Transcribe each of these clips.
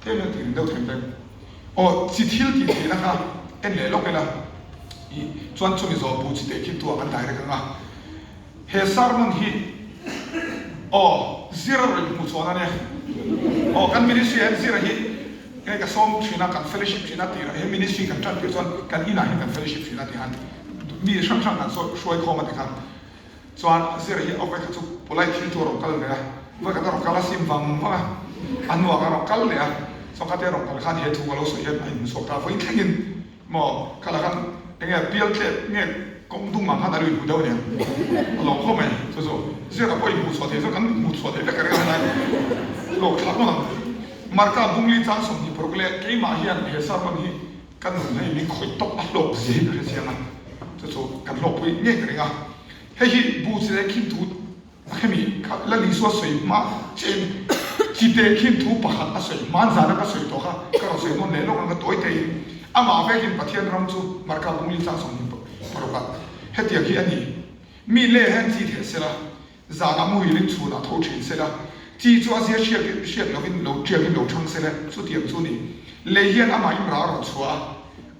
Tlem hian tih ring deuh thei vek. Aw, chi thil tih theihna kha en leh lawk ila i chuan chumi zawh bu chi teh khi tuah kan direct ang a. He sermon hi aw zira rawn hmuh chhuahna ania. Aw kan ministry ah hian zira hi hei ka sawm thin a, kan fellowship thin a tirah he ministry kan tan tir chuan kan inah hian kan fellowship thin a ti han mi hrang hrang kan hruai khawm a ti khan. Chuan zir hi a vawikhat chu polite thil chu a rawn kal ve a, vawikhat a rawn kal a sim vang vang a, a hnuah ka rawn kal leh a, chuan khatia rawn kal khan he thu ka lo sawi hian a inhmu chhuak ta a, vawiin thlengin maw khalah khan enge pial tlep nge kawng dung ang khan a lo inhmu deuh aniang a lawm khawp mai, chu chu zirah pawh inhmuh chhuah theih chuan kan hmuh chhuah theih vek ka ring a helai hlawk thlak ngawt ang. Marka Bungli chang 26 leh keimah hian he sermon hi Ka nun hei min khawih tawp a hlawk zia hi ka hre chiang a, chu chu kan hlawkpui ngei ka ring a. Hei hi bu chile khin thu hemi kha Lal Isua sawi hma chiahin chite khin thu pakhat a sawi hman zana ka sawi tawh kha ka rawn sawi nawn leh lawk ang ka tawi teiin amah vekin Pathian ram chu Marka Bungli chang 26 ah hetiang hi a ni. Mi leh hian chi theh sela Zanah muhilin chhunah tho thin sela, chi chu a zia hriat hriat lovin lo tiakin lo thang sela, chutiang chu ni. Lei hian amah in rah a rawn chhuah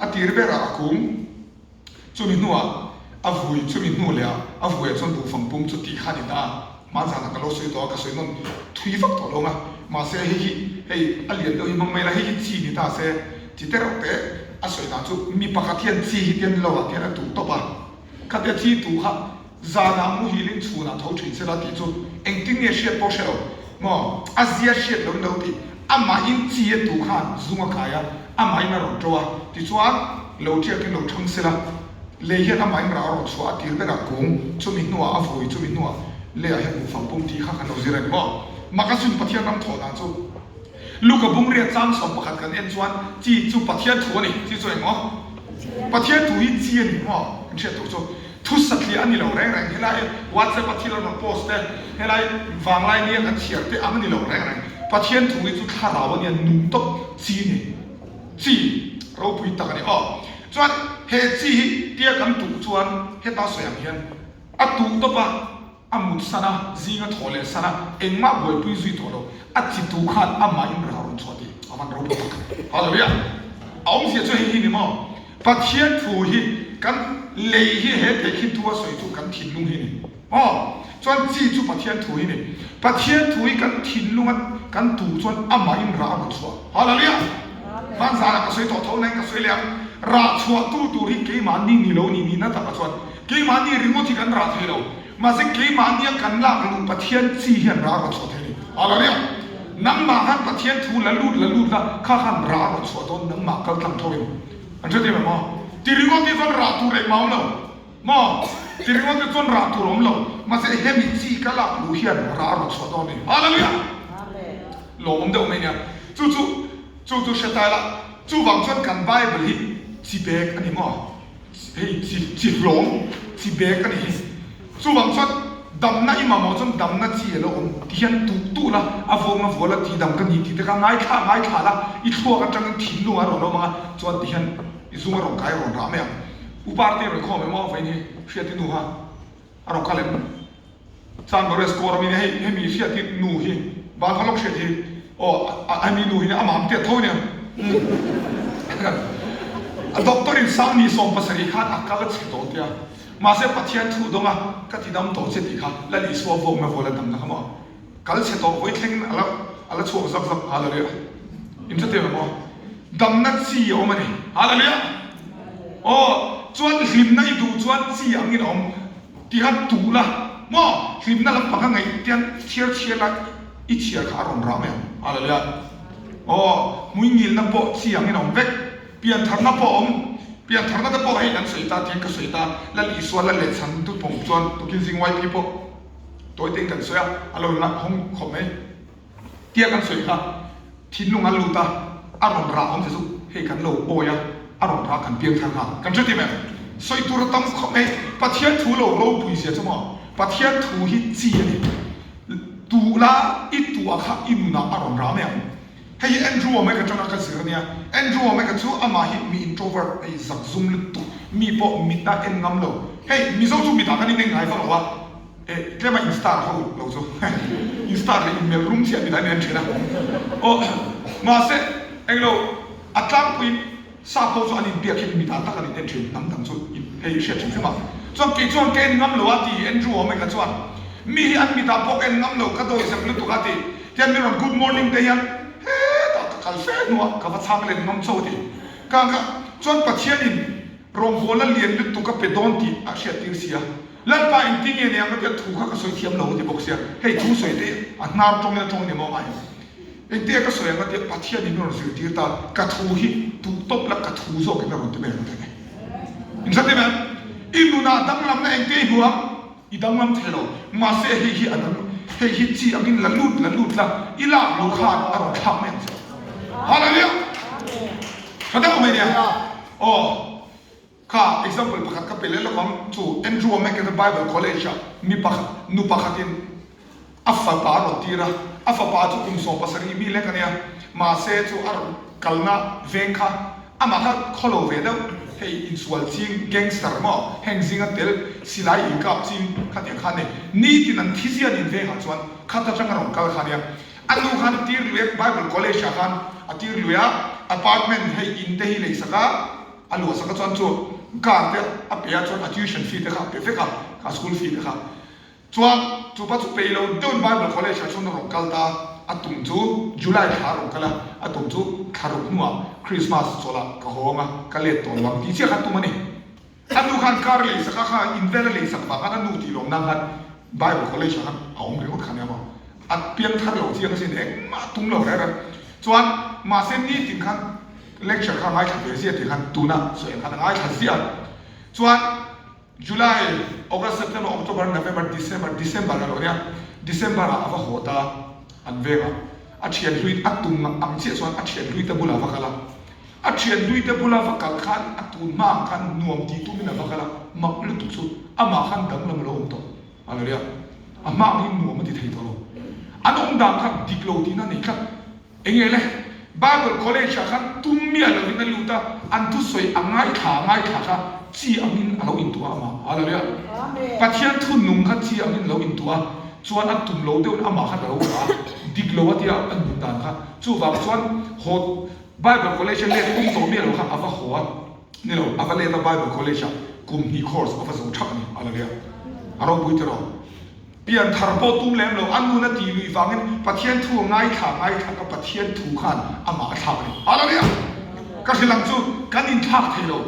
a, a tir berah a kung, chumi hnuah a vui, chumi hnu leh ah a vuiah chuan buhfang pum chu tih kha a ni ta a, hma zanah ka lo sawi tawh a, ka sawi nawn thui vak tawh lo ang a, mahse hei hi hei a lian deuh hi hmang mai la, hei hi chi ni ta se, chi tereuh teh a sawi dan chu mi pakhat hian chi hi tian lo ah tian a tuh tawp a. Khatia thi tu kha zanah muhilin chhunah tho thin sela tih chu engtin nge hriat pawh hre lo maw? A zia hriat loin lo tih amahin chi a tu khan zung a kai a, amahin a rawn to a, tichuan lo tiakin lo thang sela, lei hian amahin rah a rawn chhuah a tir berah kung chumi hnuah a vui chumi hnuah leiah hian buhfang pum tih kha kan lo zir a ni maw? Makasun Pathian ram thawh dan chu Luka bungriat chang 11 kan en chuan chi chu Pathian thu a ni, chi chu engmaw? Pathian thu hi chi a ni maw? Kan hriat tur chu thu satliah a ni lo reng reng, helai WhatsApp a thil a rawn post te, helai vanglai nia kan chhiar te ang a ni lo reng reng, Pathian thu hi chu thlarau a nia nung tawp chi a ni, chi ropui tak a ni aw. Chuan he chi hi tia kan tuh chuan heta sawi ang hian a tuh tawp a, A mut san a, zing a thaw leh san a, engmah buaipui zui tawh lo, a chi tu khan amah in rah rawn chhuah tih a van ropui tak. Hallelujah! A awmzia chu hei hi ni maw? Pathian thu hi kan lei hi he tehkhin thu a sawi chu kan thinlung hi ni maw? Chuan chi chu Pathian thu hi ni. Pathian thu hi kan thinlung a kan tu chuan amah in rah a rawn chhuah. Hallelujah! Hman zanah ka sawi tawh tho nain ka sawi leh ang, rah chhuah tu tur hi keimahni ni lo ni nihna takah chuan keimahni ringawt hi kan rah thei lo. Mahse keimahnia kan lak luh Pathian chi hian rah rawn chhuah thei a ni. Hallelujah! Nangmah khan Pathian thu la lut la lut la, kha khan rah rawn chhuah dawn nangmah kal tlang tho in. An hre thei maw? Ti ringawt hi chuan rah tur engmah a awm lo maw? Ti ringawt hi chuan rah tur a awm lo. Mahse hemi chi ka lak luh hian rah rawn chhuah dawn a ni. Hallelujah! Lawmawm deuh mai nia. Chu chu chu chu hre ta ila, chuvang chuan kan Bible hi chi bek a ni maw? Hei chi chi hlawm, chi bek a ni hi. Chuvang chuan damna i mamawh chuan damna chi a lo awm ti hian tuh tuh la, a vawng a vual a tih dam ka ni tih te kha ngaithla ngaithla la, i thluak atangin thinlung a rawn awm ang a, chuan ti hian i zung a rawn kai a rawn rah mai ang. U Parte rawn khawm em aw vawiin hi hriat i nu kha a rawn kal em? Chan Morris kawr ami nia hei hemi hriat hi nu hi van kha lawk hriat hi aw hemi nu hi nia amah ang tiat tho nia a doctor in sang ni 70 khan a kal a chhe tawh tia mahse Pathian thu dawng a ka ti dam tawh che tih kha Lal Isua vawkna vual a damna kha maw kal chhe tawh vawi thleng in ala ala chhuak zak zak Hallelujah in hre teh maw damna chi a awm a ni Hallelujah aw chuan hlimna i duh chuan chi ang in a awm Tihan tuh la maw hlimna lampang a ngaih tian chhiar chhiar la i chhiar kha a rawn rah mai ang. Hallelujah. Aw hmui ngilna pawh chi angin a awm vek. Piantharna pawh a awm. Piantharna te pawh hei kan sawi ta tiang ka sawi ta Lal Isua la leh chhan tu pawm chuan tukin zing YP pawh tawi tein kan sawi a, a lo la hawng khawp mai. Tia kan sawi kha thinlung an lut a, a rawn rah awm che chu hei kan lo awi a, a rawn rah kan piang thar nghal. Kan hre ti mai ang. Sawi tur a tam khawp mai. Pathian thu lo ropui zia chu maw? Pathian thu hi chi a ni. Tuh la i tuah kha i nunah a rawn rah mai ang. Hei hi Andrew Omega atanga ka zir a nia. Andrew Omega chu amah hi mi introvert, hei zakzum lutuk, mi pawh mit a en ngam lo. Hei Mizo chu mitah kan ineng ngai vak lo a. Eh tlem a in star ho lo chu in star leh in melh rum chiah midang in en thin a aw. Mahse, englo, a tlangpuiin sap ho chu an inbiak hian mi dan tak an in en thin, hnam dang chu hei hriat hrim hrim a. Chuan kei chuan ka en ngam lo a ti Andrew Omega chuan, Mi hi an mitah pawh ka en ngam lo, ka dawi zep lutuk a ti. Tihian min rawn good morning te hian hetah ka kal fe hnuah ka va chhang let ngam chauh a ti. Ka ka chuan Pathianin rawngbawlna lian lutuk a pe dawn tih a hriattir si a. Lalpa engtin nge niang ka tia thu kha ka sawi thiam lo a ti bawk sia, hei thu sawi te a hnar tawngin a tawng ni maw ngai ang. Engtia ka sawi ang ka tia Pathianin min rawn zirtir ta, ka thu hi duh tawp la ka thu zawkin a rawn ti mai ang ka ti a ni. In hre tim em? I nunah danglamna engte i hmu ang? I danglam thei lo. Mahse hei hi a dang, hei hi chi angin la lut la lut la, i lak lo khan a rawn thlak mai ang che. Hallelujah! Tha deuh mai nia. Aw. Kha example pakhat ka pe leh lawk ang chu Andrew Wommack-a Bible College ah mi pakhat nu pakhatin a fapa a rawn tir a, a fapa chu kum 70 mi lek a nia, mahse chu a rawn kalna veng kha amah kha khawlo ve deuh, hei insual ching gangster maw heng zinga tel silai inkap ching khatiang kha a ni, nitin an thi zian in vengah chuan khat atang a rawn kal kha a nia, a nu khan a tir lui a Bible College ah khan a tir lui a, apartment hei in te hi leisak a. A luah sak a chuan chu car te a pe a chuan a tuition fee te kha a pe vek a, a school fee te kha. Chuan chu pa chu pei lo deuhin Bible College ah chuan a rawn kal ta a, a tum chu July thla a rawn kal a, a tum chu thla ruk hnuah Christmas chawlh ah ka haw ang a, ka let tawh lo ang tih chiah kha a tum a ni. A nu khan car lei sak a kha in vel a lei sak vang khan a nu tih lawm nan khan Bible College ah khan a awm ringawt kha nia maw. A piang thar lo chiang asin engmah a tum lo reng reng. Chuan mahse nitin khan Lecture kha ngaithla ve ziah tih khan tuna sawi ang khan a ngaithla ziah. Chuan July, August, September, October, November, December, December a lo nia, December ah a va haw ta an veng a, a thian hlui a tum ang chiah chuan a thian hlui te bulah a va kal a, a thian hlui te bula va kal khan a tun hma ang khan nuam tih tumin a va kal a, mak lutuk chu amah khan danglam a lo awm tawh a lo nia, a hma ang hi nuam a ti thei tawh lo, an awm dan kha dik lo tihna a nei tlat. Enge le? Bible College ah khan tum miah lovin a lut a, an thusawi a ngaithla a ngaithla kha chi angin a lo intuah a amah. Hallelujah! Pathian thu nung kha chi angin a lo intuah a, chuan a tum lo deuhin amah khan a lo rah a, dik lo a tia a nun dan kha. Chuvang chuan haw Bible College a let tum tawh miah lo kha a va haw a, ni lo, a va let a Bible College ah kum hnih course a va zo thak a ni. Hallelujah! A ropui tiraw? Pian thar pawh tum lem lo, a nun a tih luih vangin Pathian thu a ngaithla ngaithla ka Pathian thu khan amah a thlak a ni. Hallelujah! Ka hrilh ang chu, kan inthlak thei lo,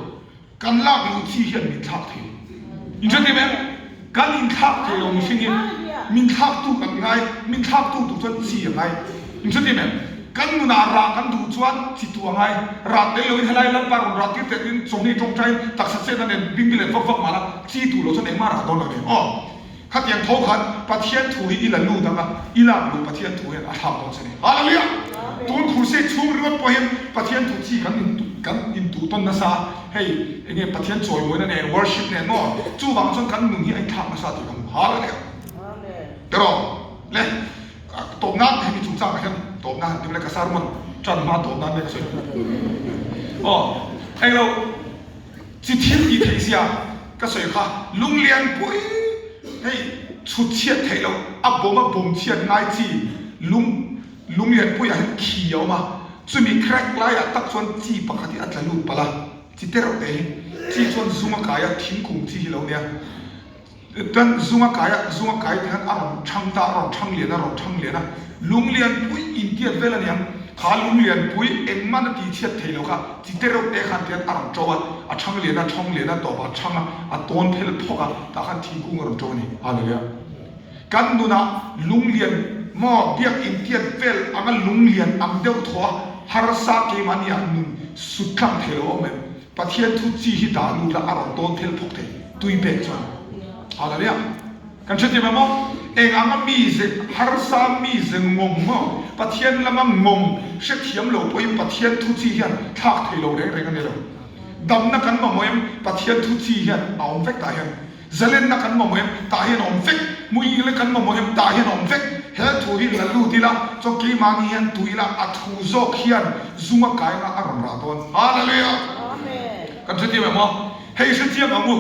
kan lak luh chi hian min thlak thei lo. In hre tim em? Kan inthlak thei lo mihring hi min thlaktu kan ngai, min thlaktu tur chuan chi a ngai. In hre tim em? Kan nunah rah kan duh chuan chi tu a ngai. Rah tel loin helai Lalpa rawn rah tir teh in chawhni tawngtaiin taksa chetna nen bingbi let vak vak mahla chi tu lo chuan engmah rah dawn lo ni. Aw. Khatiang tho khan Pathian thu hi i la lut ang a, i lak luh Pathian thu hian a thlak dawn che ni. Hallelujah! Tun crusade chhung ringawt pawh hian Pathian thu chi kan in kan intuh tawn nasa a, hei enge Pathian chawimawina nen worship nen maw? Chuvang chuan kan nun hi a inthlak nasa tih ka hmu. Hallelujah! Tiraw? Le tawp nan hemi chungchangah hian tawp nan han ti mai le ka sermon tan hma tawp nan nge ka sawi. Aw englo. Chi thil tih theih zia ka sawi kha lunglian pui hei chhut chhiat theih loh a bawm a bawm chhiat ngai chi lung lunglian puiah hian khi a awm a, chumi crack laiah tak chuan chi pakhat hi a tla lut palh a, chi tereuh te hi chi chuan zung a kai a thingkung chi hi lo nia. Chuan zung a kai a, zung a kai ti khan a rawn thang ta, a rawn thang lian a, a rawn thang lian a, lung lian pui intiat vel a niang, kha lung lian pui engmah na tih chhiat thei lo kha chi te reuh te khan tian a rawn to a, a thang lian a, thawng lian a, tawpah a thang a, a tawn phel phawk a, tah khan thingkung a rawn to a ni. Hallelujah. Kan nunah lung lian maw biak intiat vel anga lung lian ang deuh thaw a, harsa keimahni ah nun sut tlang thei lo a awm em? Pathian thu chi hi dah lut la a rawn tawn phel phawk thei tui pek chuan Hallelujah kan hrethiam em aw eng anga mize harsa mize ngawng maw Pathian lama ngawng hrethiam lo pawhin Pathian thu chi hian thlak thei lo reng reng a ni lo damna kan mamawh em Pathian thu chi hian a awm vek tah hian Zalenna kan mamawh em? Tah hian a awm vek. Hmuingile kan mamawh em? Tah hian a awm vek. He thu hi la lut ila, chuan keimahni hian tu ila, a thu zawk hian zunga kaina a rawn rah dawn. Hallelujah! Kan hrethiam em aw? Hei hrethiam ang u,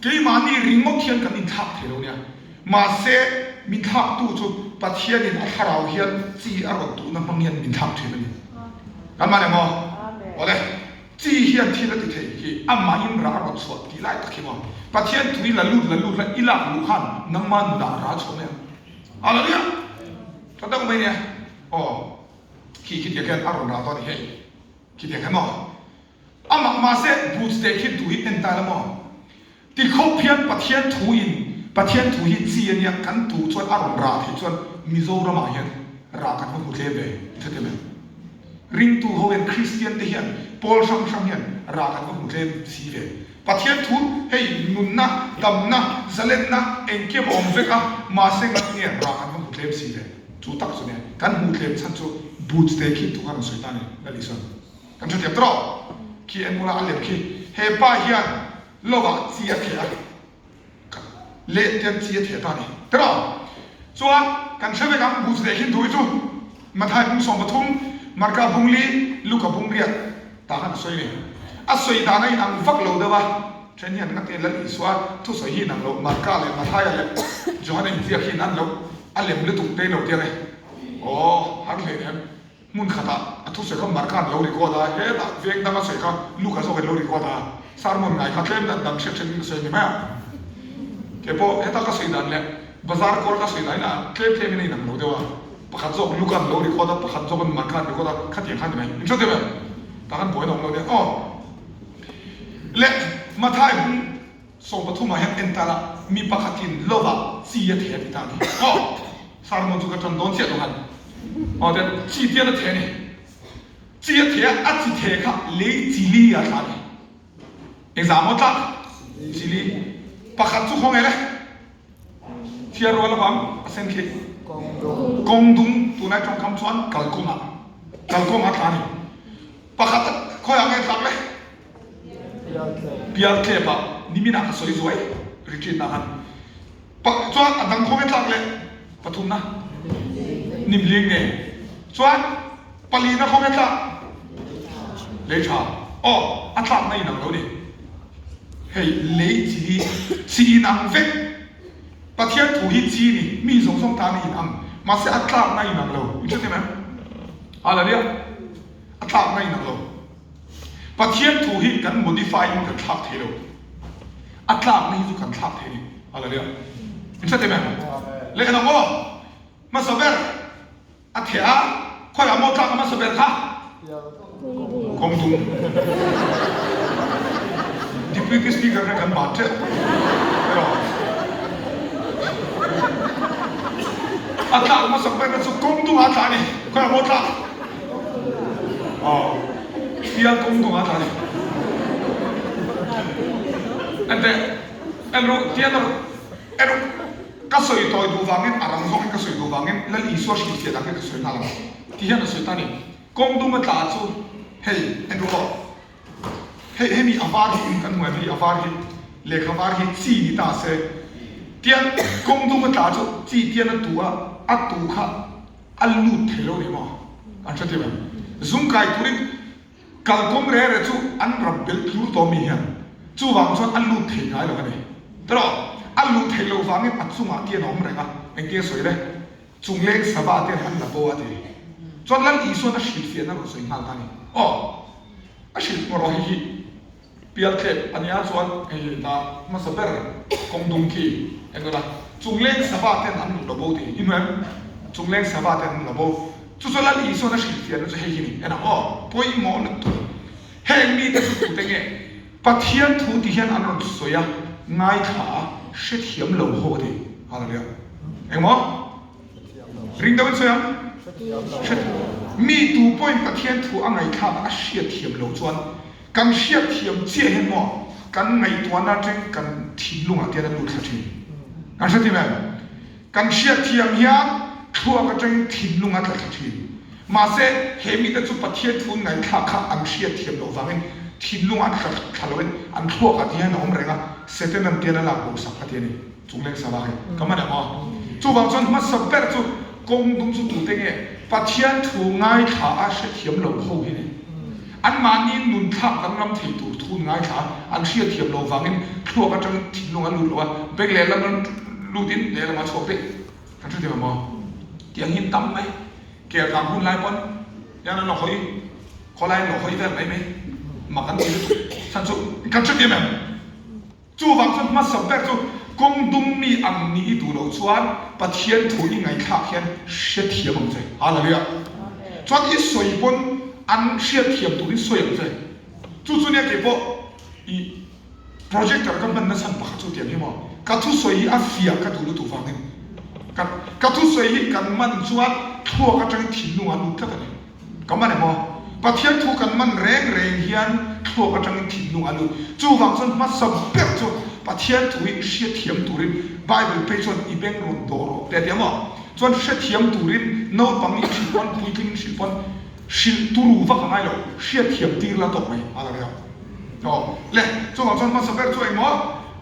keimahni ringawt hian kan inthlak thei lo nia. Mahse, min thlaktu chu Pathianin a thlarau hian chi a rawn tuhna hmang hian min thlak thin a ni. Kan man emaw? Awle, chi hian thil a ti thei hi amahin rah a rawn chhuah tih lai tak hi maw? Pathian tui la lut la lut la i lak luh khan nangma nunah rah a chhuah mai ang. Hallelujah! Tha deuh mai nia. Aw, khi khitiang hian a rawn rah dawn a ni hei. Khitiang hian maw? Amah mahse boots teh khi duh hi en ta ila maw? Ti khawp hian Pathian thu in Pathian thu hi chi a nia kan tuh chuan a rawn rah theih chuan Mizoram ah hian rah kan va hmu tlem ve i hre tlem em? Ringtu ho hian Kristian te hian pawl hrang hrang hian rah kan va hmu tlem si ve. Pathian thu hei nunna, damna, zalenna engkim a awm vek a mahse ngat nge rah kan va hmu tlem si ve. Chu tak chu nia kan hmuh tlem chhan chu boots te khi thu kha rawn sawi ta a ni Lalisua. Kan hre thiam tawh khi en mula a lem khi he pa hian lovah chi a theh a leh tian chi a theh ta a ni tiraw chuan kan hre vek ang buh chi leh khin thu hi chu Mathai bung 13 Marka bung li Luka bung riat tah khan a sawi a ni a sawi dan a inang vak lo deuh a then hian ngati Lal Isua thusawi hi inang lo Marka leh Mathaia leh Johana inziak hi inan lo a lem lutuk te lo tiang e aw har hle nem. Hmun khatah a thusawi kha Marka an lo record a, hetah veng danga sawi kha Luka zawk an lo record a, sermon ngai kha tlem dan dang hriat ṭhenin ka sawi a ni mai a. Kei pawh heta ka sawi dan leh bazar kawr ka sawi dan inah tlem tlemin a inang lo deuh a, pakhat zawk Luka an lo record a, pakhat zawk an Marka an record a, khatiang kha a ni mai. In hre deuh em? Tah khan buaina awm lo nia. Aw. Le Mathai bung 13 ah hian en ta la, mi pakhatin lovah chi a theh a ti ta a ni. Aw. Sermon chu ka ṭan dawn chiah lo han. Aw te chi tian a theh a ni. Chi a theh a, a chi theh kha lei chili a thla a ni. Engzah maw tlak? Chili. Pakhat chu khawnge le? Thiar rual avang a sen khi. Kawng dung tunlai tawngkam chuan kalkawngah kalkawngah a thla a ni. Pakhat khawiah nge tlak le? Pial tlepah niminah ka sawi zuai retreat ah khan. Chuan a dang khawnge tlak leh pathumna nimling nge chuan palina khawnge tlak lei tha aw a tlakna inang lo ni hei lei chi hi chi inang vek Pathian thu hi chi ni mi zawng zawng tan a inang mahse a tlakna inang lo in hre thei mai Hallelujah a tlakna inang lo. Pathian thu hi kan modify in kan thlak thei lo. A tlakna hi chu kan thlak thei a ni. Hallelujah. In hre thei em? Leh en ang aw. Hmasa ber a theh a, khawiah maw tlak a hmasa ber kha? Kawng dung. Deputy Speaker kha kan ban teuh. Erawh. A tlak hmasa ber na chu kawng dung ah a tla a ni. Khawiah maw tlak? Aw, pial kawng dawng ah tla ni. Enteh, en rawh, tian rawh, en rawh, ka sawi tawi duh vangin, a rang zawngin ka sawi duh vangin Lal Isua hrilhfiah dan hi ka sawi nghal ang. Ti hian a sawi ta ni. Kawng dum a tla chu hei, en rawh aw, hei hemi a var hi in kan hmu em, hei a var hi, lehkha var hi chi ni ta se, tian kawng dum a tla chu chi tian a tu a, a tu kha A lut thei lo ni maw? An hre thiam em? Zung kai turin kalkawng re re chu an rap belh tlur tawh mi hian chuvang chuan a lut thei ngai lo a ni. Tawh a luh theih loh vangin a chungah tian a awm reng a, engtin a sawi le? Chungleng sava ten an la bo a ti. Chuan Lal Isuan a hrilhfiahna rawn sawi nghal ta a ni. Aw, a hrilh ngawrh hei hi. Pialtlep a nia chuan hei hi ta hmasa ber kawng dung khi eng ula chungleng sava ten an la bo tih i hmu em? Chungleng sava ten an la bo. Chu chu Lal Isuan a hrilhfiahna chu hei hi ni en ang aw, pawimawh lutuk. Heng mite chu tute nge? Pathian thu ti hian an rawn sawi a, ngaithla a, hrethiam lo ho a ti. Hallelujah. Engmaw? Ring deuhin sawi ang. Mi tu pawhin Pathian thu a ngaihthlak a hriatthiam loh chuan Kan hriatthiam chiah hian maw kan ngaihtuahna atang kan thinlungah te hian a lut thla thin. Kan hrethiam em? Kan hriatthiam hian thluak atangin thinlung a tla thla thin. Mahse, he mite chu Pathian thu ngaihthlak kha an hriatthiam loh vangin thinlungah an tla thla loin an thluakah te hian a awm reng a, Satan-a'n tian a lak bo sak a ti a ni. Chungleng sa bak hi ka man em aw. Chuvang chuan hmasa ber chu kawng dung chu tute nge Pathian thu ngaithla a hrethiam lo ho hi ni. Anmahni nun thlak danglam thei tur thu ngaithla an hriathiam lo vangin thluak atangin thinlung a lut lo a, beng lehlam a lutin lehlam a chhuak daih. Kan hrethiam em aw? Tiang hi tam mai. Kel kang hun lai pawn hian an la hawi. Khawlai lo hawi vel mai mai mak an ti lutuk chhan chu kan hrethiam em? Chuvang chuan hmasa ber chu kawng dum mi ang nih i duh loh chuan Pathian thu i ngaihthlak hian hrethiam ang che. Hallelujah! Chuan i sawi pawn an hriatthiam turin sawi ang che. Chu chu nia keipawh i projector ka hman nachhan pakhat chu tiang hi maw ka thusawi hi a fiah ka duh lutuk vangin ka ka thusawi hi kan man chuan thluak atangin thinlung a lut tlat a ni. Ka man emaw? Pathian thu kan man reng reng hian thluak atangin thinlung a lut. Chuvang chuan hmasa ber chu Pathian thu hi hriatthiam turin Bible phei chuan i beng rawn dawh rawh te a ti a maw? Chuan hrethiam turin naupang i hrilh pawn puitling in hrilh pawn hrilh turu vak a ngai lo, hriatthiam tir la tawk mai a la reuh. Aw le, chuvang chuan hmasa ber chu engmaw?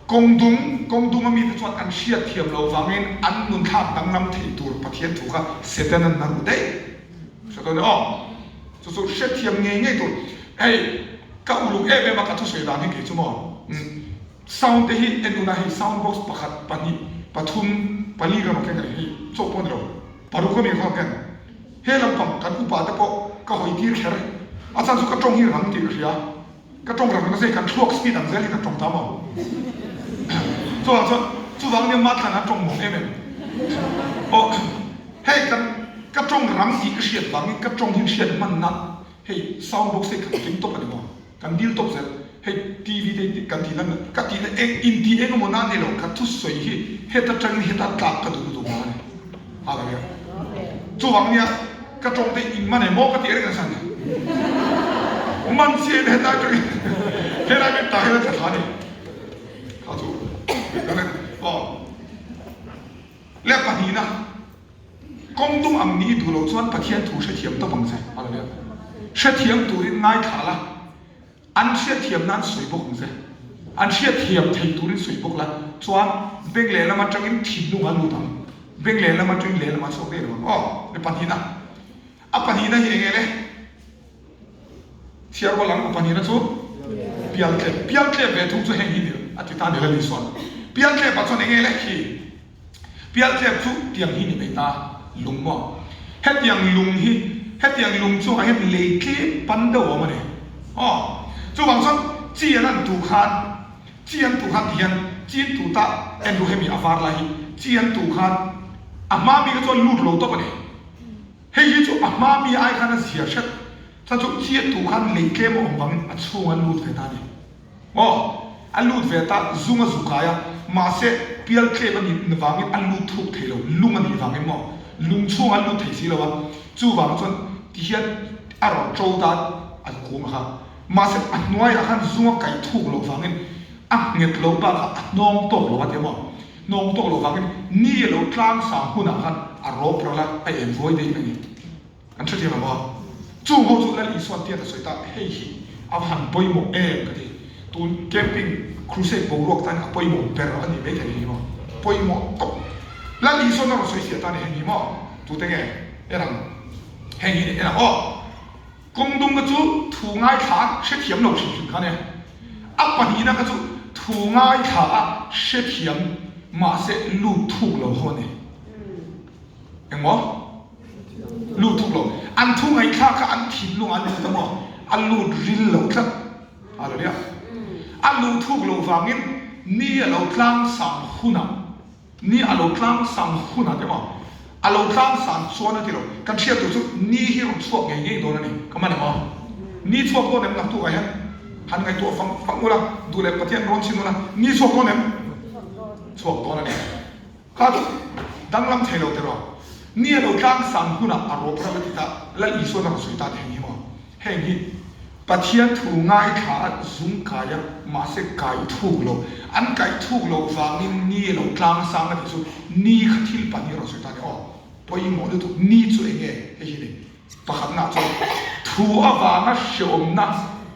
Kawng dung, kawng dung a mite chuan an hriatthiam lo vangin an nun thlak danglam thei tur Pathian thu kha Setanan a ru daih. Hre dawn e aw. Chu chu hrethiam ngei ngei tur. Hei ka uluk em em a ka thusawi dan hi kei chu maw. Umm sound te hi en una hei sound box pakhat pahnih pathum pali ka rawn keng a ni hei chawh pawh a ni lo paruk ami ka rawn keng. He lampang kan upa te pawh ka hawi tir kher a chhan chu ka tawng hi rang tih ka hria. Ka tawng rang nasa i kan thluak speed ang zel hi kan tawng ta maw? Chuvang chuan chuvang nia mah thlan an tawng mawng em em. Aw hei kan ka tawng rang tih ka hriat vangin ka tawng hi hriat hman nan hei sound box hei kan tling tawp a ni maw? Kan dil tawp zel. Hei TV te hi kan tih lan ka tih na eng inti eng emaw nan ni lo ka thusawi hi heta tangin heta tlak ka duh lutuk vang a ni. Hallelujah. Chuvang nia ka tawng te in man em maw ka tih reng nasa ni. Man chiah in hetlai tangin helai min tah hian a tla thla a ni. Kha chu aw le pahnihna kawng tum ang ni i duh loh chuan Pathian thu hrethiam tawp ang che. Hallelujah. Hrethiam turin ngaithla la. An hriatthiam nan sawi bawk ang che. An hriatthiam thei turin sawi bawk la, chuan beng lehlam atangin thinlung a lut ang. Beng lehlam atangin lehlam a chhuak daih lo ang. Aw, mi pahnihna. A pahnihna hi eng nge le? Chhiar rual ang, a pahnihna chu pialtlep. Pialtlep ve thung chu heng hi ni a ti ta ni la Lisuan. Pialtlep ah chuan eng nge le? Khi. Pialtlep chu tiang hi ni mai ta, lung maw? Hetiang lung hi, hetiang lung chungah hian lei tlem pan deuh a awm a ni. Aw, chuvang chuan chi an an tuh khan, chi an tuh khan ti hian chi an tuh ta en ru hemi a var lai hi, chi an tuh khan a hma mi kha chuan lut lo tawp a ni. Hei hi chu a hma mi ai khan a zia hret, chuan chu chi an tuh khan lei tlem a awm vangin a chhung an lut ve ta a ni. Aw, a lut ve ta, zung a zu kai a, mahse pial tlem a nih vangin a lut thuk thei lo, lung a nih vangin maw, lung chhungah a lut thei si lo a, chuvang chuan tihian a rawn ṭo ta a kung kha, mahse a hnuaiah khan zung a kaih thuk loh vangin a nghet lo bakah a hnawng tawk lo a ti maw, hnawng tawk loh vangin ni a lo tlang sang hunah khan a rawp ral a, a em vuai daih mai a ni. An hrethiam ang aw. Chung ho chu Lal Isuan tiat a sawi ta, hei hi a va han pawimawh em ka ti. Tun camping crusade boruak tan a pawimawh ber a ni maithei hei hi maw. Pawimawh tawp. Lal Isuan a rawn sawi fiah ta a ni heng hi maw. Tute nge en ang. Heng hi ni en ang aw. Kawng dung kha chu thu ngaithla a hrethiam lo hrim hrim kha nia. A pahnihna kha chu thu ngaithla a hrethiam mahse lut thuk lo ho a ni. Engmaw? Lut thuk lo. An thu ngaihthlak kha an thinlung an lut a maw? A lut ril lo tlat. Hallelujah. A luh thuk loh vangin ni a lo tlang sang hunah, ni a lo tlang sang hunah te maw? A lo tlang sang chuan a ti lo. Kan hriat tur chu ni hi rawn chhuak ngei ngei dawn a ni. Ka man em aw? Ni chhuak dawn em naktuk ah hian han ngaihtuah fang fang ula, duh leh Pathian rawn chhin ula, ni chhuak dawn em? Chhuak dawn a ni. Kha chu danglam thei lo tiraw? Ni a lo tlang sang hunah a rawp ram a ti ta, Lal Isuan a rawn sawi ta tih heng hi maw? Heng hi Pathian thu ngaithla a zung kai a, mahse kai thuk lo. An kaih thuk loh vangin ni a lo tlang sang a tih chu ni kha thil pahnih a rawn sawi ta a ni. Aw, pawimawh lutuk, ni chu eng nge hei hi ni? Pakhatna chuan thu avanga hreawmna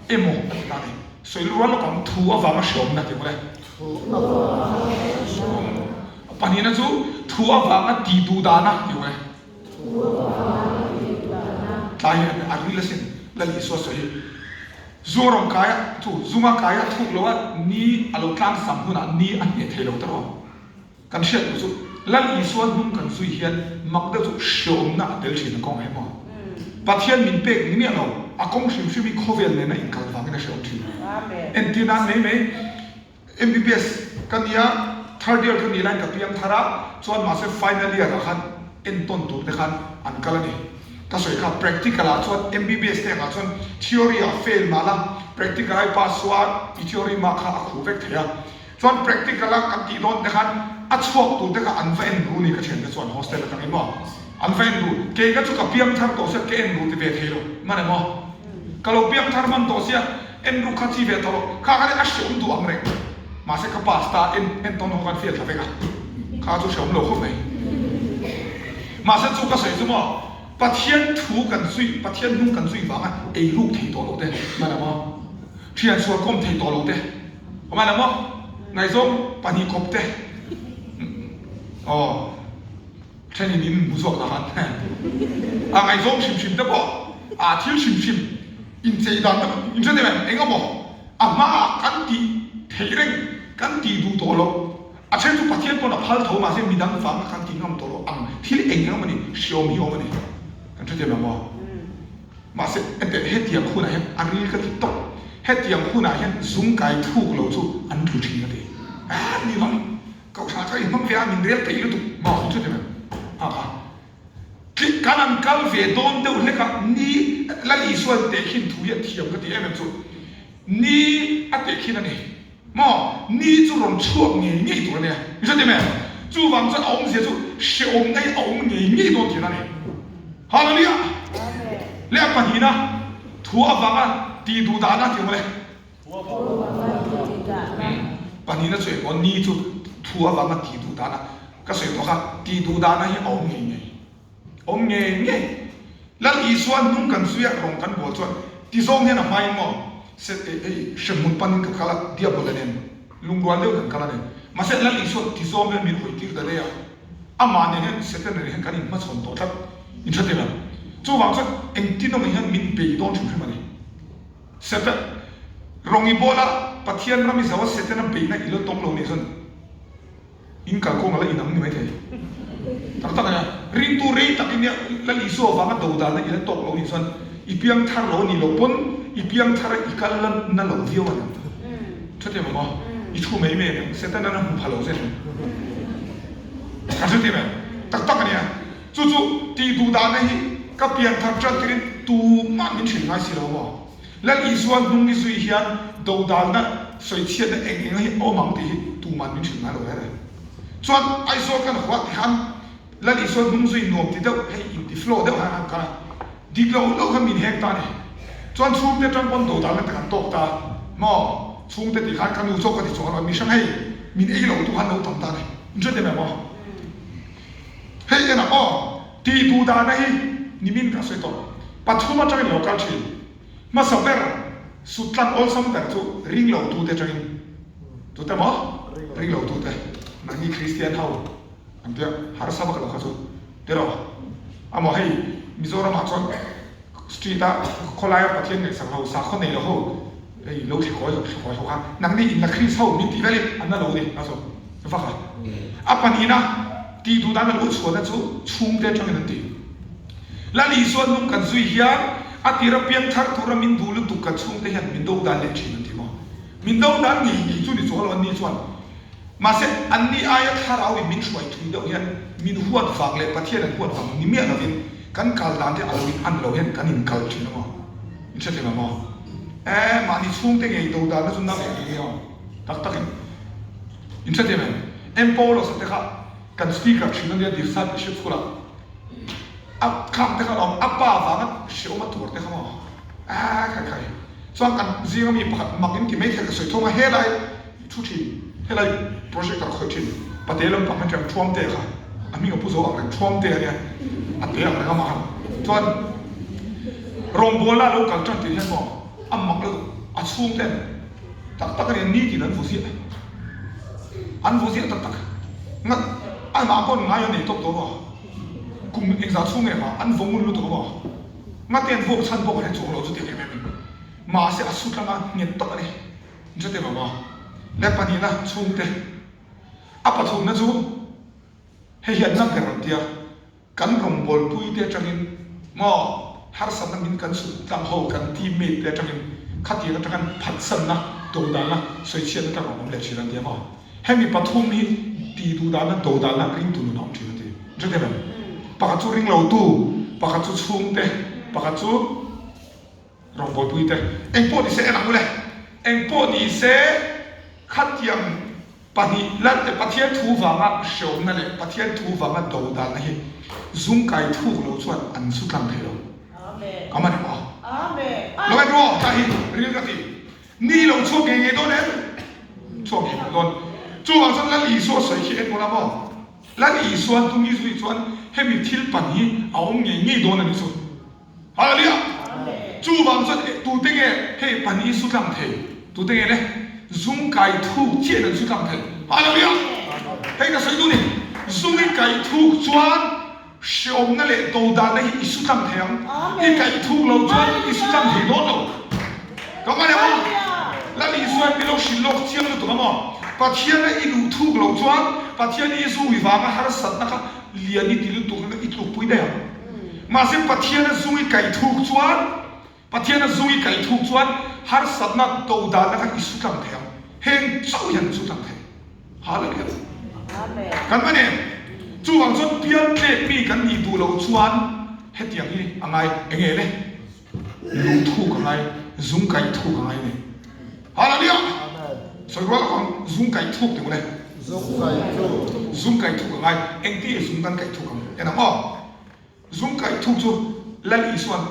emaw a ti ta a ni. Sawi rual lawk ang, thu avanga hreawmna tih mawle. Thu avanga hreawmna. Pahnihna chu thu avanga tih duh dana tih mawle. Thu avanga tih duh dana. Tlai hi a ril asin, Lal Isua sawi hi. Zung a rawn kai a, thu zunga kai a thuk lo a, ni a lo tlang sam hunah ni a hneh thei lo ta rawh. Kan hriat duh chu Lal Isua hnung kan zui hian mak deuh chu hreawmna a tel thin a kawng he maw? Pathian min pek ni miah lo. A kawng hrim hrim hi khawvel nena inkal vangin a hrehawm thin. Entir nan mai mai, MBBS ka nia, third year ka nih laiin ka piang thar a, chuan mahse final year ah khan entawn tur te khan an kal a ni. Ka sawi kha practical ah chuan MBBS te angah chuan theory ah fail mah la, practical a i pass chuan i theory mark kha a khuh vek thei a. Chuan practical a kan tih dawn te khan a chhuak tur te kha an va en ru ni ka thian te chuan hostel atangin maw an va en ru kei ka chu ka piang thar tawh sia ka en ru ti ve thei lo man emaw ka lo piang thar man tawh sia en ru kha chi ve tawh lo kha khan a hreawm duh ang reng mahse ka pass ta en en tawn ho khan fiah thla vek a kha chu hreawm lo khawp mai mahse chu ka sawi chu maw Pathian thu kan zui Pathian hnung kan zui vanga ei ruk thei tawh lo te man emaw thian sual kawm thei tawh lo te. Awm a maw? Ngaihzawng pahnih kawp te aw thenin in hmu zawk dah khan a ngaihzawng hrim hrim te pawh a thil hrim hrim inchei dan te pawh in hre em eng emaw a hmaah kan tih theih reng kan tih duh tawh loh a then chu Pathian pawn a phal tho mahse midang vanga kan tih ngam tawh loh ang thil eng eng emaw ni hriawm hi awm a ni kan hre thiam lo maw? Mahse, enteh, hetiang hunah hian a ril ka ti tawp. Hetiang hunah hian zung kai thuk lo chu an tlu thin a ti. Ah, ni lo, Kohhran kha i hmang ve a, min rel peih lutuk maw in hre em? Ha kha. Tlik kan an kal ve dawn deuh hlek a, ni Lal Isua'n tehkhin thu hi a thiam ka ti em em chu. Ni a tehkhin a ni. Maw? Ni chu rawn chhuak ngei ngei tur a nia. Mi hre em? Chuvang chuan a awmzia chu hrehawm ngei a awm ngei ngei dawn thin a ni. Hallelujah! Leh a pahnihna, thu avanga tih duh dahna tih awm le. Pahnihna chu engmaw ni chu thu avanga tih duh dahna. Ka sawi tawh kha, tih duh dahna hi a awm ngei ngei. Awm ngei ngei. Lal Isua hnung kan zui a, rawng kan bawl chuan ti zawng hian a hmain maw se hei hremhmun panin ka kal a, diabol a nen lungrual deuh kan kal a ni. Mahse Lal Isua ti zawng hian min hawi tir ta daih a, amah nen hian Satan nen hian kan inhmachhawn tawh tlat in hre tel ang. Chuvang chuan engtin awmah hian min bei dawn hrim hrim a ni. Satan rawng i bawl a, Pathian ram i zo a Satan a beihna i lo tawng lo nih chuan, In kalkawng a la inang ni maithei. Tak tak a nia. Ringtu rei tak in nia Lal Isua avanga do dan a i la tawk lo nih chuan i piang thar lo a nih loh pawn i piang thar a i kal la na lo viau a niang. Hre thiam ang maw? I thu mai mai a niang. Setana na hmu pha lo zet ang. Kan hre thiam em? Tak tak a nia. Chu chu tih duh dahna hi ka pian thar ṭan tirin tumah min hrilh ngai si lo maw? Lal Isua hnung i zui hian dodalna sawichhiatna eng eng hi a awm ang tih hi tuman min hrilh ngai lo rere. Chuan Aizawl kan huah ti khan Lal Isua hnung zui nuam ti deuh hei inti flow deuh han han kal a, dik lo lo khan min hek ta a ni. Chuan chhungte atang pawn dodalna te kan tawk ta maw? Chhungte tih khan ka nu chauh ka ti chuang lo, mi hrang hei min ei lo tu khan lo tam ta a ni. In hre em maw? Hei enah aw tih duh dahna hi nimin ka sawi tawh. Pathum atangin lo kal thin. Hmasa ber sut tlang awlsam ber chu ring lo tute atangin tute maw? Ring lo tute. Nangni Kristian ho an tia harsa vak lo kha chu tiraw? Amaw hei Mizoramah chuan street a khawlaia Pathian ngaihsak ho sakhaw nei lo ho hei lo thlikawi ho thlikawi ho kha nangni in la Kris ho min tih velin an la lo ni a chu vak a. A pahnihna tih duh dan a lo chhuahna chu chhungte atangin an ti. Lal Isua nung kan zui hian a tira piang thar tura min duh lutuk kan chhungte hian min do dan leh thin an ti maw? Min do dan ngei ngei chu ni chuang lo an ni chuan. Mahse, anni aia thlarauin min hruai thui deuh hian min huat vang leh Pathian an huat vang ni miah lovin kan kal dan te a lo in an lo hian kan in kal thin a maw? In hre thei lo maw? E, mahni chhungte ngei do danna chu na ve ngei ngei ang tak takin. In hre thei em? M. Paulos a te kha kan speaker thin a nia Discipleship School ah. A kham te kha lawm, a pa vanga hreawm a tuar te kha maw? Aa khai khai. Chuan kan zinga mi pakhat mak in ti mai thei ka sawi thawng a, helai thu thin, helai project ah khawih thin, pate lampang hian ṭhian Thuamte kha, a hming a pu zo ang reng, Thuamte a nia, a te ang reng amah khan. Chuan rawngbawlna a lo kal ṭan tih hian maw, a mak lutuk, a chhungte tak tak a nia, nitin an vu ziah, an vu ziah tak tak. Ngat, amah pawn ngai a nei tawp tawh maw? Kum engzah chhung nge mah an vaw ngun lutuk a maw? Ngate an vuak chhan pawh ka hre chuang lo chu tiang em em in. Mahse a su tlanga nghet tak a ni. In hre teh maw? Le pahnihna chhungte a pathumna chu hei hian na ber an tia kan rawngbawlpuite atangin maw? Harsatna min kan chhut tlang ho kan team mate te atangin khatiang atanga phatsanna, dodalna, sawichhiatna tlang a awm leh thin an ti a maw? Hemi pathum hi tih duhdahna, dodalna ringtu nun a awm thin a ti. Hrethiam em? Pakhat chu ringlotu, pakhat chu chhungte, pakhat chu rawngbawlpuite. Engpawh nise en ang u le. Engpawh nise khatiang Pahnih, Lal e Pathian thu vanga hreawmna leh Pathian thu vanga dodalna hi zungkai thuk lo chuan an su tlang thei lo. Ka man em aw? Lo en rawh, ta hi ril ka ti. Ni lo chhuak ngei ngei dawn em? Chhuak ngei ngei dawn. Chuvang chuan Lal Isua sawi khi en mawn a maw? Lal Isuan tum i zui chuan hemi thil pan hi a awm ngei ngei dawn a ni chu. Hallelujah! Chuvang chuan tute nge hei pahnih su tlang thei? Tute nge le? Zung kai thuk chiah in an su tlang thei. Hallelujah! Hei ka sawi duh ni. Zung i kai thuk chuan hreawmna leh dodanna hi i su tlang thei ang. I kaih thuk lo chuan i su tlang thei dawn lo. Ka hman em aw? Lal Isuain min lo hrilh lawk chiang lutuk a maw? Pathiana i luh thuk loh chuan Pathian i zui vanga harsatna kha lian i ti lutuk anga i tlukpui daih ang. Mahse Pathiana zung i kaih thuk chuan, Pathiana zung i kaih thuk chuan harsatna dodanna kha i su tlang thei ang. Heng chauh hian an su tlang thei. Hallelujah. Kan hman em? Chuvang chuan pian tlek mi kan nih duh loh chuan hetiang hi a ngai enge le? Lung thuk a ngai, zung kaih thuk a ngai a ni. Hallelujah! Sawi rual ang, zung kaih thuk ti mawle. Zung kaih thuk. Zung kaih thuk a ngai. Engti zung kan kaih thuk ang? En ang aw. Zung kaih thuk chu Lal Isua'n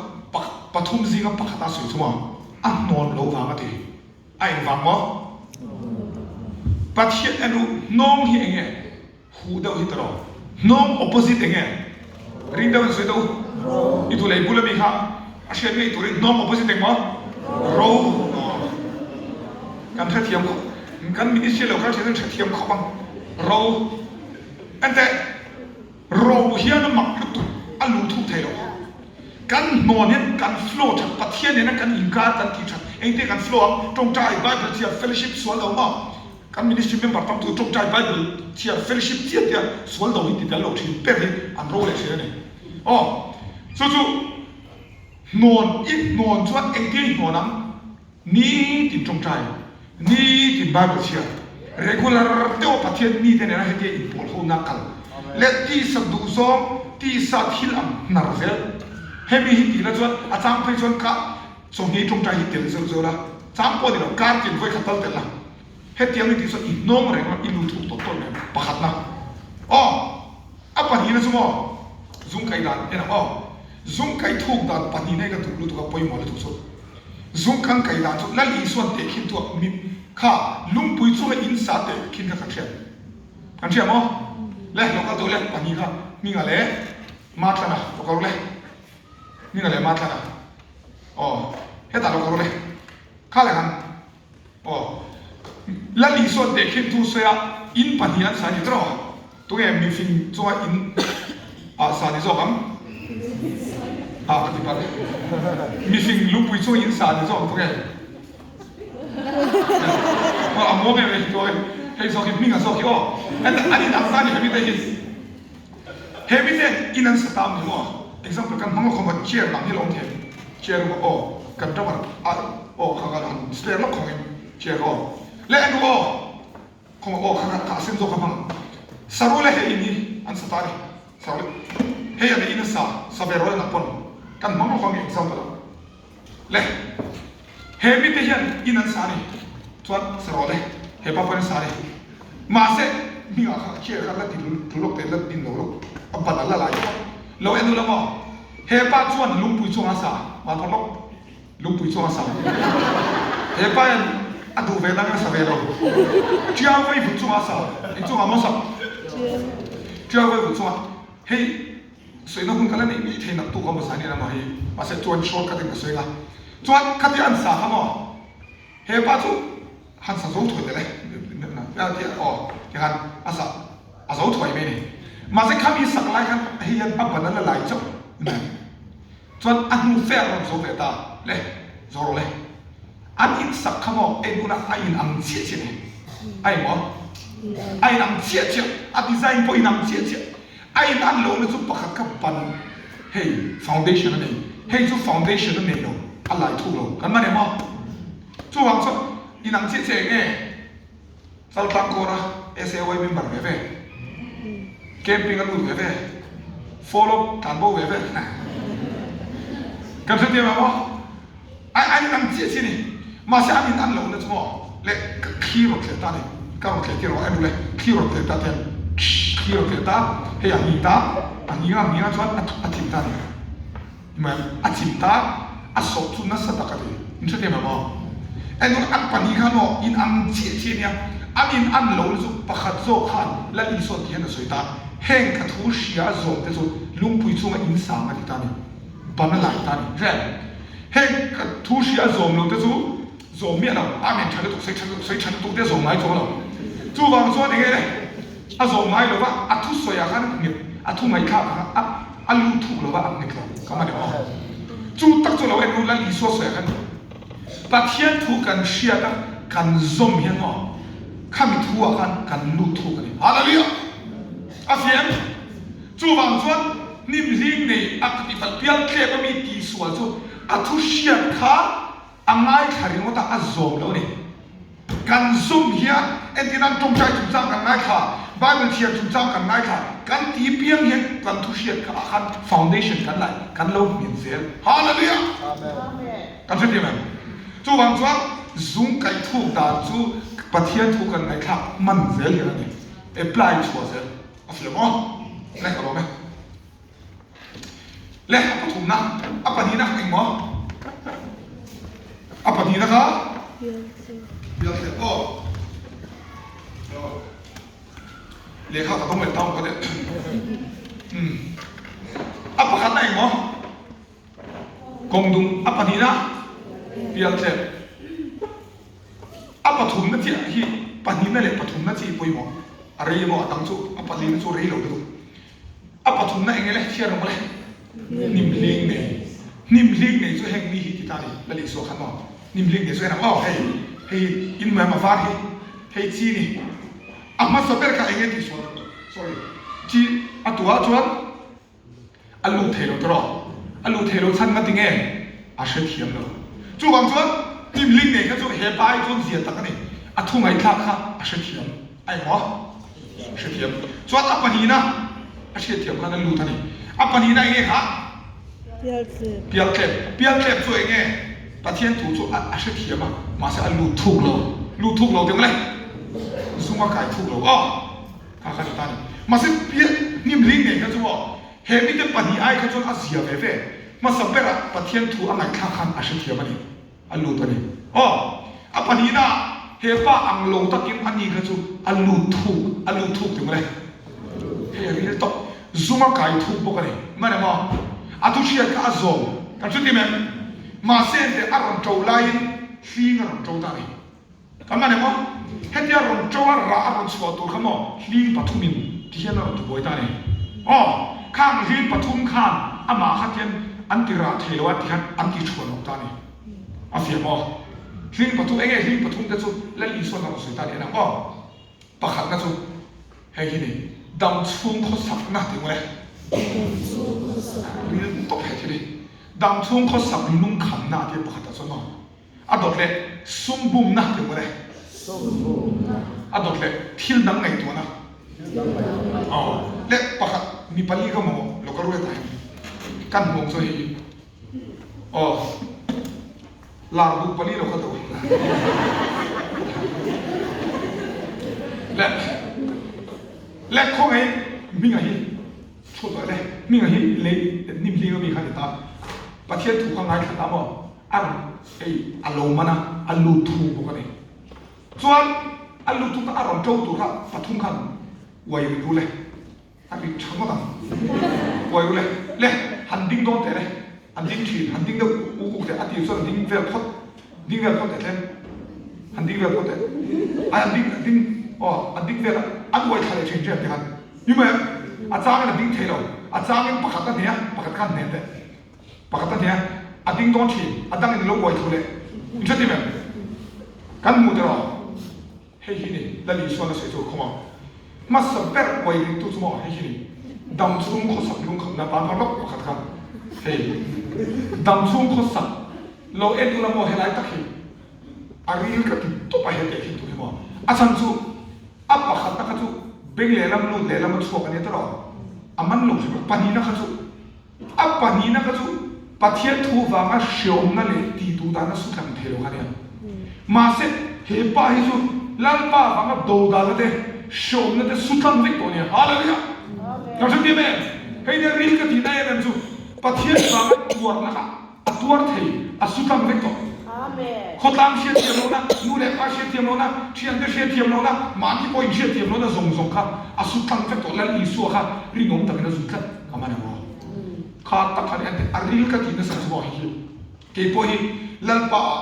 pathum zinga pakhat a sawi chu maw? A hnawn lo vang a ti. A engvang maw? Pathian en u, hnawng hi enge? Huh deuh hi tawh hnawng opposite enge? Ring deuh in sawi deuh u. I tu lei bul ami kha a hriat ngei turin hnawng opposite eng maw? Ro. Kan hrethiam khawp kan ministry lo kal thin an hrethiam khawp ang. Ro. Enteh ro hian a mak lutuk a luh thuk thei lo. Kan hnawn hian kan flow that Pathian nena kan inkar kan tih that engtin kan flow ang tawngtai Bible chhiar fellowship sual lo maw? Kan ministry member tam chu tawngtai Bible chhiar fellowship chiah tia sual do hi ti tel lo thin ber hi an ro leh thin a ni. Aw, chu chu hnawn i hnawn chuan engtia i hnawn ang? Nitin tawngtai, nitin Bible chhiar, regular deuha Pathian mite nena hetia inpawl hona kal leh tisa duhzawng, tisa thil ang hnar zel. Hemi hi tihna chuan a chang phei chuan ka chawhni tawngtai hi tel zeuh zeuh la, chang pawh ni lo, kar tin vawi khat tal tel la. Hetiang i tih chuan i hnawng reng a, i lut thuk tawp tawp reng. Pakhatna, Aw, a pahnihna chu maw? Zung kai dan en ang aw. Zung kai thuk dan pahnihna hi ka duh lutuk a, pawimawh lutuk chu. Zung kan kai dan chu Lal Isuan tehkhin tuah mi kha lungpui chunga in sa tehkhin kha kan hriat. Kan hria maw? Le, lo kal tawh le, pahnih kha Hminga leh Matlana lo kal rawh le. Hminga leh Matlana. Aw, hetah lo kal rawh le. Kha leh han. Aw. Lal Isuan tehkhin thu sawi a, in pahnih an sa ni tawh. Tunge mifing chunga in ah sa ni zawk ang? Ah ka ti palh. Mifing lungpui chunga in sa ni zawk ang tunge? Aw a muang em em tuai. Hei zawk hi hming a zawk hi aw. An in ang ta ni hemi te hi. Hemi te in an sa tam ni maw? Example kan hmang lawk khawm a chair lam hi a lo awm thei. Chair emaw aw kan ramar a aw kha kan han spare lawk khawngin chair aw leh anu aw khawng aw kha kha a sen zawk a hmang saru leh hei in hi an sa ta ni saru leh hei an in a sa sa ve rawh engah pawn kan hmang lawk ang example ah leh he mite hian in an sa ni chuan sa rawh le he pa pawn a sa ni mahse hmingah kha chair kha la ti tul lawk teh la din lo lawk a ban a la lai phawt lo en ula maw. He pa chuan lungpui chungah a sa, mah lawk lungpui chungah a sa. He pa hian a duh ve nang a sa ve lo. Tiau vei vut chungah a sa, eng chungah maw sak? Tiau vei vut chungah. Hei sawina hun ka la neih mai thei naktuk a maw sa nia maw hei, mahse chuan short cut in ka sawi nga. Chuan khatia an sa kha maw? He pa chu han sa zo thuai tel e, aw tikhan a sa a zo thuai mai a ni. Mahse khami sak lai khan hei hian a ban a la lai chauh a ni. Chuan a hnu fe a rawn zo ve ta le, zo rawh le. An in sak kha maw en hunah a in ang chiah chiah a ni. A eng maw? A in ang chiah chiah, a design pawh in ang chiah chiah. A in an lohna chu pakhat kha ban hei foundation a nei. Hei chu foundation a nei lo, a lai thuk lo. Kan man em aw? Chuvang chuan inang chiah chiah eng nge? Chaltlang kawra SAY member ve ve, camping a lut ve ve, follow tlan bo ve ve. Kan hrethiam em aw? A an inang chiah chiah a ni. Mahse an in an lohna chu maw le thli rawn thleh ta a ni. Ka rawn thleh tir rawh em ule thli rawn thleh ta te hian thli rawn thleh ta hei a nghing ta a nghing a nghing a chuan a chim ta a ni. Ma'am a chim ta a sawh chu nasa tak a ti. In hrethiam em aw? Enun an pahnih khan maw in ang chiah chiah nia an in an lohna chu pakhat zawk khan Lal Isua ti hian a sawi ta heng ka thu hria a zawm te chu lungpui chunga in sang a ti ta a ni. Ban a lai ta a ni. Hre, heng ka thu hria a zawm lo te chu zawm miah lo, Amen tha lutuk, sawi tha lutuk, sawi tha lutuk te a zawm ngai chuang lo. Chuvang chuan enge le, a zawm ngai lo va, a thu sawiah khan a nghet, a thu ngaihthlak kha a a lut thuk lo va, a nghet lo, ka man em aw. Chu tak chu lo en u, Lal Isua sawiah khan Pathian thu kan hriat a, kan zawm hian maw, khami thu ah khan kan lut thuk a ni. Hallelujah! A fiam. Chuvang chuan hnimhling nei a ti palh pial tlep a mi tihsual chu a thu hriat kha a ngaithla ringawt a, a zawm lo a ni. Kan zawm hian entir nan tawngtai chungchang kan ngaithla, Bible thiam chungchang kan ngaithla, kan ti piang hian kan thu hriat kha ah khan foundation kan lai, kan lo hmin zel. Hallelujah! Kan hrethiam em? Chuvang chuan zung kaih thuk dan chu Pathian thu kan ngaihthlak hman zel hian a ni. Apply chhuah zel. A fiam aw. Le ka lawm e. Le a pathumna, a pahnihna engmaw? A pahnihna kha? Bialthlep aw. Lehkha ka dawng leh ta ang ka teh. A pakhatna engmaw? Kawng dung a pahnihna pialtlep a pathumna chiah hi pahnihna leh pathumna chi pawimawh a rei emaw a dang chu a pahlihna chu rei lo lutuk. A pathumna eng nge le chhiar ang mawle hnimhling nei hnimhling nei chu heng mi hi ti ta ni Lal Isua khan maw hnimhling nei chu en ang aw hei hei in hmuh em a var hi hei chi ni a hmasa ber kha eng nge tihsual sorry chi a tuah chuan A lut thei lo tawh. A lut thei lo chhan nga tinge? A hrethiam lo. Chuvang chuan hlimhling nei kha chu he pa hi chuan zia tak a ni. A thu ngaihthlak kha a hrethiam a emaw? Hrethiam. Chuan a pahnihna a hriatthiam khan a lut a ni. A pahnihna enge kha? Pialtlep. Pialtlep. Pialtlep chu enge? Pathian thu chu a hrethiam a, mahse a lut thuk lo. Lut thuk lo tih ang le? Zung a kai thuk lo. Aw! Kha kha ni ta ni. Mahse pian hnimhling nei kha chu aw, he mite pahnih ai kha chuan a zia ve ve. Hmasa berah Pathian thu a ngaihthlak khan a hrethiam a ni, a lut a ni. Aw, a pahnihna ah he pa ang lo takin a ni kha chu a lut thuk, a lut thuk ti mawle. Hei a ril tawp, zum a kai thuk bawk a ni. Mane maw? A thu hriat kha a zawm, kan hre tim em? Mahse enteh a rawn ṭo laiin hling a rawn ṭo ta a ni. Kan man em aw? Hetia rawn ṭo a rah a rawn chhuah tur kha maw hling pathumin ti hian a rawn tibuai ta a ni. Aw, khang hling pathum khan amah kha tian an ti rah thei lo a ti khan an ti ṭhuan awk ta a ni. A fiah maw? Hling pathum, enge hling pathum te chu Lal Isuan a rawn sawi ta a ni en ang aw. Pakhatna chu hei hi ni, dam chhung khawsakna tih maw le? Dam chhung khawsakna. Ril tawp he thil hi. Dam chhung khawsak lungkhamna a tia pakhatah chuan maw? A dawt leh sum bumna tih maw le? Sum bumna. A dawt leh thil dang ngaihtuahna. Thil dang ngaihtuahna. Aw, leh pakhat mi pali ka mamawh lo ka ruai tah hian kan hmuh chu hei aw lar duh pali lo ka duh. Leh leh khawngaih hminga hi chhut tawh le hminga hi lei hnim hling ami kha ni ta Pathian thu kha ngaithla ta maw? A rawn ei a lo man a, a lut thu bawk a ni. Chuan a lut thu kha a rawn ṭo tur kha pathum khan uai ri ru le, a ri ṭha ngawt ang. Uai ru le, le han ding dawn teh le, an ding ṭhin, han ding deuh uk uk teh, a tir chuan a ding vel phawt, ding vel phawt teh tlem, han ding vel phawt teh, a han ding, a ding, aw a ding vel a, an uai thla leh ṭhin ṭhin tikhan, ni mai a, a changin a ding thei lo, a changin pakhat a hne a, pakhat khan hne teh. Pakhat a nia, a ding dawn thin, a dangin lo uai thu leh. In hre tim em? Kan hmu tiraw? Hei hi ni, Lal Isuan a sawi chu khawng ang. Hmasa ber uai ringtu chu maw hei hi ni, dam chhung khawsak lungkhamna ban phar lawk pakhat kha hei. Damchhung khawsak lo en ula maw helai tak hi a ril ka ti tawp a he teh khin tur hi maw. A chhan chu a pakhatna kha chu beng lehlam lut lehlam a chhuak a nia tawh a man lo hrim a, pahnihna kha chu A pahnihna kha chu Pathian thu vanga hreawmna leh tihduh dana sutlang thei lo kha nia. Mahse, he pa hi chu Lalpa vanga dodalna te, hreawmna te sutlang vek tawh nia. Hallelujah! Kan hre piam em? Hei nia ril ka tihna em em chu Pathian vanga tuarna kha a tuar thei, a sutlang vek tawh. Khawtlang hriatthiam lohna, nu leh pa hriatthiam lohna, thiante hriatthiam lohna, mahni pawh inhriatthiam lohna zawng zawng kha a sutlang vek tawh. Lal Isua kha rinawm takin a zui tlat. Ka man emaw? Kha tak khan en teh, a ril ka tih nasa chu maw hei hi. Kei pawh hi Lalpa ah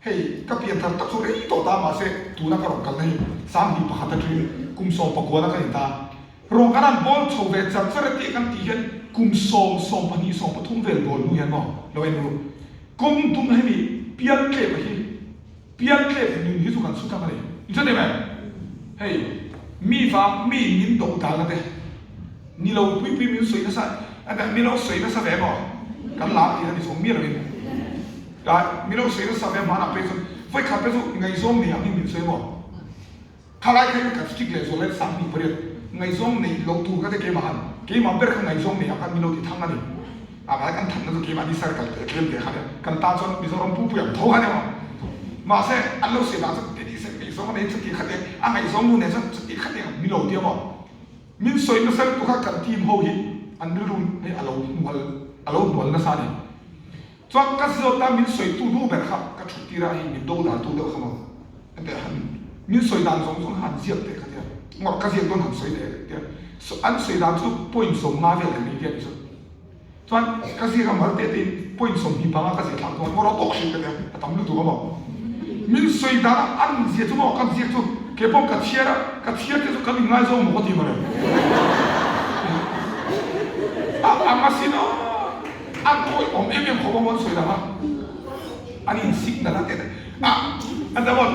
hei ka pian thar tak chu rei tawh ta mahse tuna ka rawn kalna hi 2001 atangin kum sawmpakuana ka ni ta. Rawn kan han bawl chho ve char char e tih kan tih hian kum sawm, sawmpahnih, sawmpathum vel bawl hnu hian maw lo en ru. Kawng dum hemi pial tlep a hi. Pialtlep nun hi chu kan su tlang a ni. In hre em? Hei, mi vang, mi min do dalna te, ni lo pui pui min sawi nasa, mi lo sawi nasa ve maw? Kan lar tih a ni zawng miah lovin. Mi lo sawi nasa ve hmanah phei chuan vawikhat te chu ngaihzawng nei ang in min sawi maw? Thalai kha in kan stick leh zual lai 18 ngaihzawng nei lo tur kha te keimah han keimah ber kha ngaihzawng nei ang khan min lo ti thang a ni. A vai kan thanna chu keimah ni circle te tlem te kha nia kan tan chuan Mizoram pupui ang tho kha nia maw. Mahse an lo sawi dan chuan ti se ngaihzawng a nei chuti kha te a ngaihzawng nu nen chuan chuti kha te min lo tia maw. Min sawi nasa lutuk kha kan team ho hi an rilru hei a lo hnual a lo hnual nasa a ni. Chuan ka zawt a min sawitu nu ber kha ka thut tir a hei min do dan tu deuh kha maw heti han min sawi dan zawng zawng kha han ziak teh ka tia ngawrh ka ziak dawn han sawi teh ka tia an sawi dan chu point 50 vel ka nei tia ni chu chuan ka ziak a mal teh te in point 25 ka ziah thlak dawn ngawrh a tawk hrim ka tia a tam lutuk a maw min sawi dan a an zia chu maw ka ziak chu kei pawh ka chhiar a ka chhiar te chu kan inngaizawng maw ka ti mawle a ang asin aw. An awih awm em em khawp a maw an sawi dang a, an in signal a teh a, an ta maw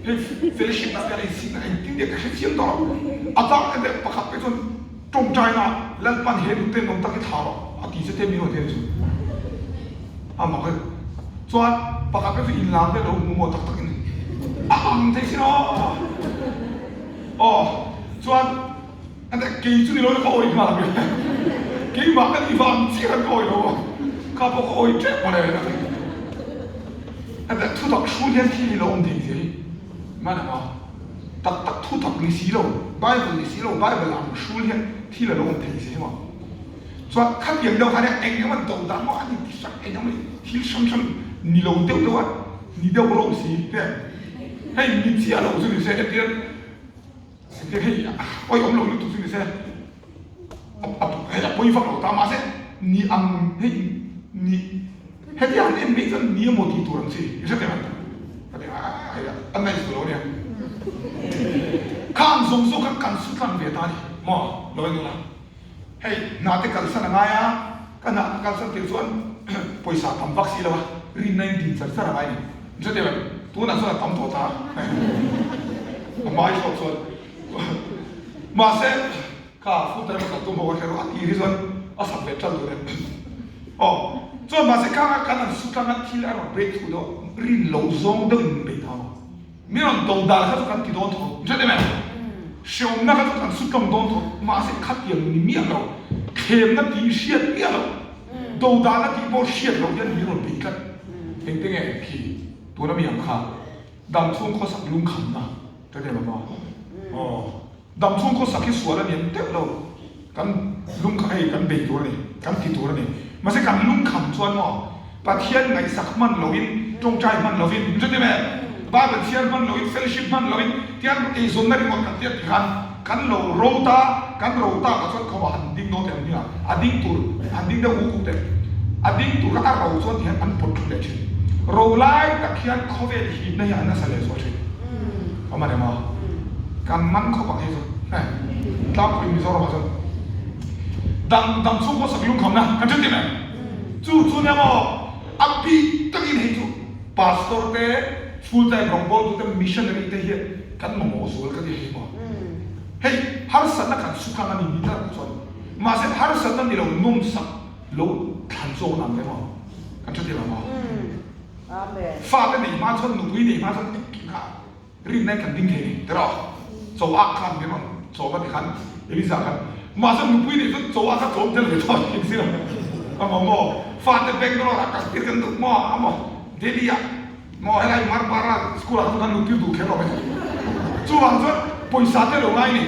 hei fellowship ah te an in signal engtin nge ka hre chiang tawh lo, a chang en teh pakhat pawh chuan tawngtai na Lalpan he nute nawm tak hi thlah rawh a ti che te min rawn ti a ni chu a mak e, chuan pakhat pawh chu in lar te lo hmu maw tak tak in a ang thei sin aw aw chuan. A nek kei chu ni lo in ka awih nghal ang e. Keimah ka nih vang chiah khan ka awih lo a, kha pawh ka awih tep mawle a ti. A nek thutak hrul hian thil hi lo awm thei zia hi man ang a, tak tak thutak ni si lo, Bible ni si lo, Bible ang hrul hian thil a lo awm thei zia hi maw. Chuan khatiang deuh khan eng emaw do dan maw an inti hrang eng emaw thil hrang hrang ni lo deuh deuh a ni deuh rawh si te hei ni chiah lo chu ni se entir Engtin hei awi awm lo lutuk chu ni se hei a pawi vak lo ta mahse ni ang hei ni heti ang en mai chuan ni emaw tih tur ang chi i hre teh ang ka ti a hei a nice duh lo ania khang zawng zawng kha kan su tlang ve ta a ni maw lo en dun a hei hna te kalsan a ngai a ka hna ka kalsan tir chuan pawisa tam vak si lo a rinna in din char char a ngai a ni. Chuti ang, tunah chuan a tam tawh ta a hmai zawk chuan mahse kha full time a kal tum ho a kher a tir hi chuan a sak ve ṭal tur e aw chuan mahse kha kan han su tlang a thil a rawn break through deuh a rin loh zawng deuh in min bei ta maw mi rawn do dan kha chu kan ti dawn tho chuti em hreawmna kha chu kan su tlang dawn tho mahse khatiang ni miah lo thlemna tih hriat miah lo. Dodana tih pawh hriat loh hian min rawn bei tlat. Engte nge khi tuna mi ang kha damchhung khawsak lungkhamna ka ti lova. Aw damchhung khawsak hi sual a ni em deuh lo. Kan lungkha hei kan bei tur a ni, kan ti tur a ni. Mahse kan lungkham chuan maw Pathian ngaihsak hman loin, tawngtai hman loin, min hre em? Bible chhiar hman loin, fellowship hman loin tiang eizawnna ringawt kan tia ti khan Kan lo ro ta, kan ro tak ah chuan khawmah han ding dawn teh ang hming a, a ding tur han ding deuh uk uk teh. A ding tur kha a ro chuan ti hian an pawt thlu leh thin. Ro lai tak hian khawvel hipna hi a nasa leh zual thin. Awm a ni maw? Kan man khawp ang hei chu. Heh, tlangpui Mizoram ah chuan dang dam chhung pawh sak lungkhamna kan hre tim em? Chu chu nia maw? A bik takin hei chu Pastor te, full time rawngbawltu te, missionary te hian kan mamawh zual ka ti hei maw. Hei harsatna kan sukang a ni ni tak chuan mahse harsatna ni lo nawmsak lo Thlan chu a awm ang le maw? Kan hre thei lo maw? Fate neih hma chuan nupui neih hma chuan engkim kha rinna in kan ding thei ni tiraw? Chaw ak khan min rawn chawm a ti khan Eliza khan mahse nupui neih chuan chaw ak kha chawm tel ve tawh a ni si lo a maw maw? Fate Bangalore ah kal tir kan duh maw a maw? Delhi ah maw helai Marpara school ah khan kan luh tir duh kher lo mai chuvang chuan pawisa te lo ngai ni.